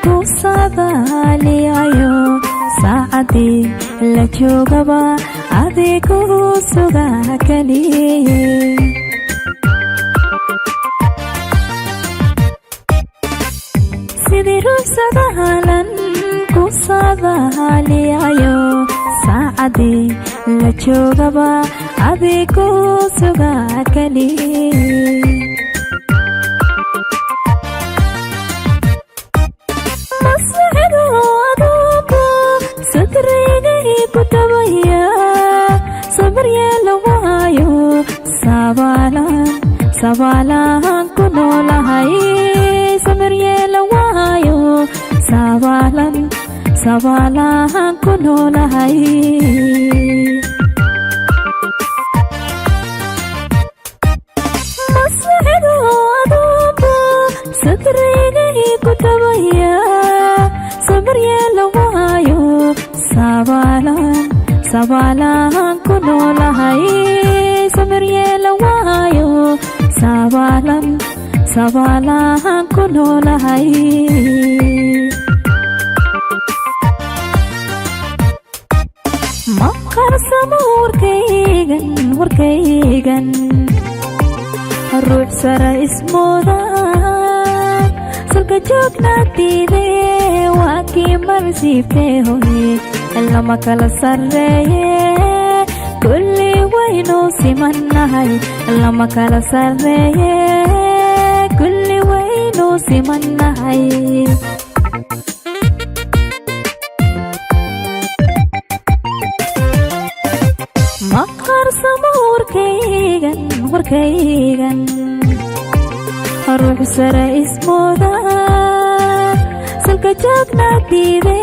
ku saadaaliyayo, saacadii la joogaba adigu sugaa keliye. Sidii ruux sadaalan ku saadaaliyayo, saacadii la joogaba adigu sugaa keliye. Mascido aduunku sadrigay ku tabaya, sabar yeela waayo, sabaalaan sabaalaan ku noolahay. Samir yeela waayo, sabaalan sabaalaan ku noolahay. Mascido aduunku sadrigay ku tabaya, sabar yeela waayo, sabaalaan sabaalaan ku noolahay. Samir yeela waayo, sabaalan sabaalaan ku noolahay. Ma qarsamo warkaygan, warkaygan ruux sara ismooda, salka joogna diide, waa kii marsiibtee hoye. Lama kala sarreeye, kulli waynu simannahay. Lama kala sarreeye, kulli waynu simannahay. Ma qarsamo warkaygan, warkaygan ruux sare ismooda, salka joogna diide,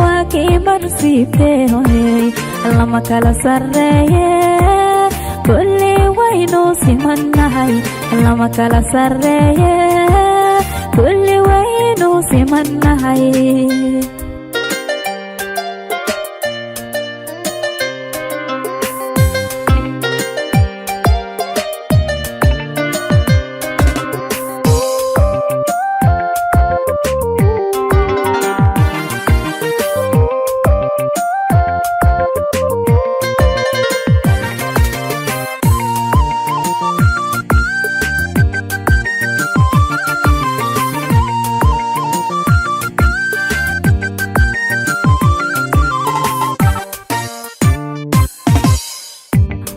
waa kii marsiibtee hoyey. Lama kala sarreeye, kulli waynu simannahay. Lama kala sarreeye, kulli waynu simannahay.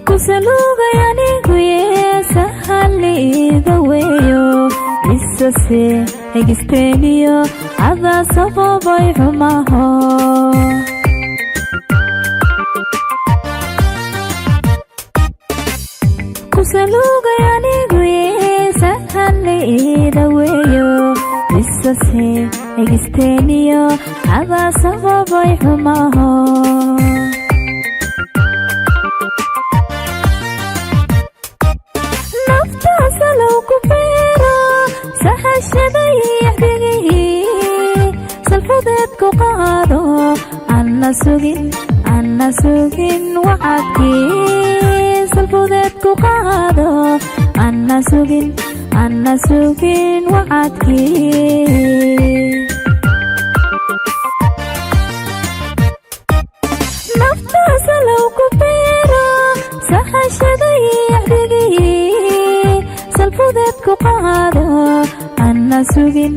Kusalugay anigu yeesahaliida weeyo, isase egisteeniyo adaa sababay xumaho. Kusalugay anigu yeesahaliida weeyo, isase egisteeniyo adaa sababay xumaho. Naftaasalow ku beero sahashaday axdigihii, salfudeed ku qaado, anna sugin, anna sugin wacadkii. Salfudeed ku qaado, anna sugin, anna sugin wacadkii. Naftaasalow ku beero sahashaday axdigihii, salfudeed ku qaado, anna sugin,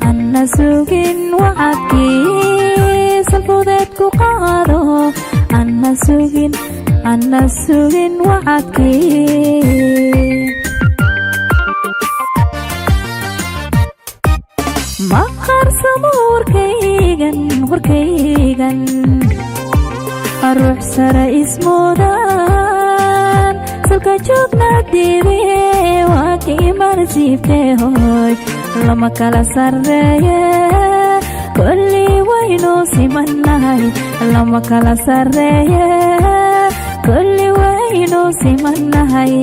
anna sugin wacadkii. Salfudeed ku qaado, anna sugin, anna sugin wacadkii. Ma qarsamo warkaygan, warkaygan ruux sare ismoodan, salka joogna diide, waa kii marsiibtee hoy. Lama kala sarreeye, kulli waynu simannahay. Lama kala sarreeye, kulli waynu simannahay.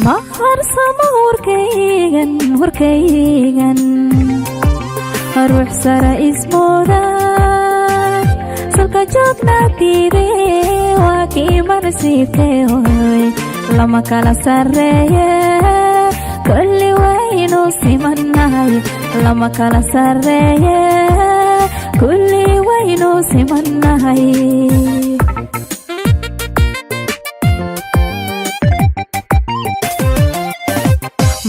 Ma qarsamo warkaygan, warkaygan ruux sare ismooda, salka joogna diide, waa kii marsiibtee hoy. Lama kala sarreeye, kulli waynu simannahay. Lama kala sarreeye, kulli waynu simannahay.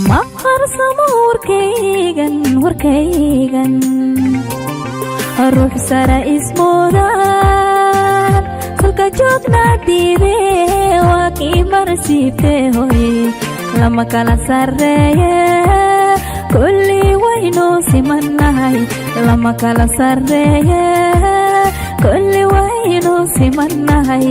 Ma qarsamo warkaygan, warkaygan. Ruux sara ismoodaan salka joogna diide, waa kii marsiibte hoy. Lama kala sarreeye, kulli waynu simannahay. Lama kala sarreeye, kulli waynu simannahay.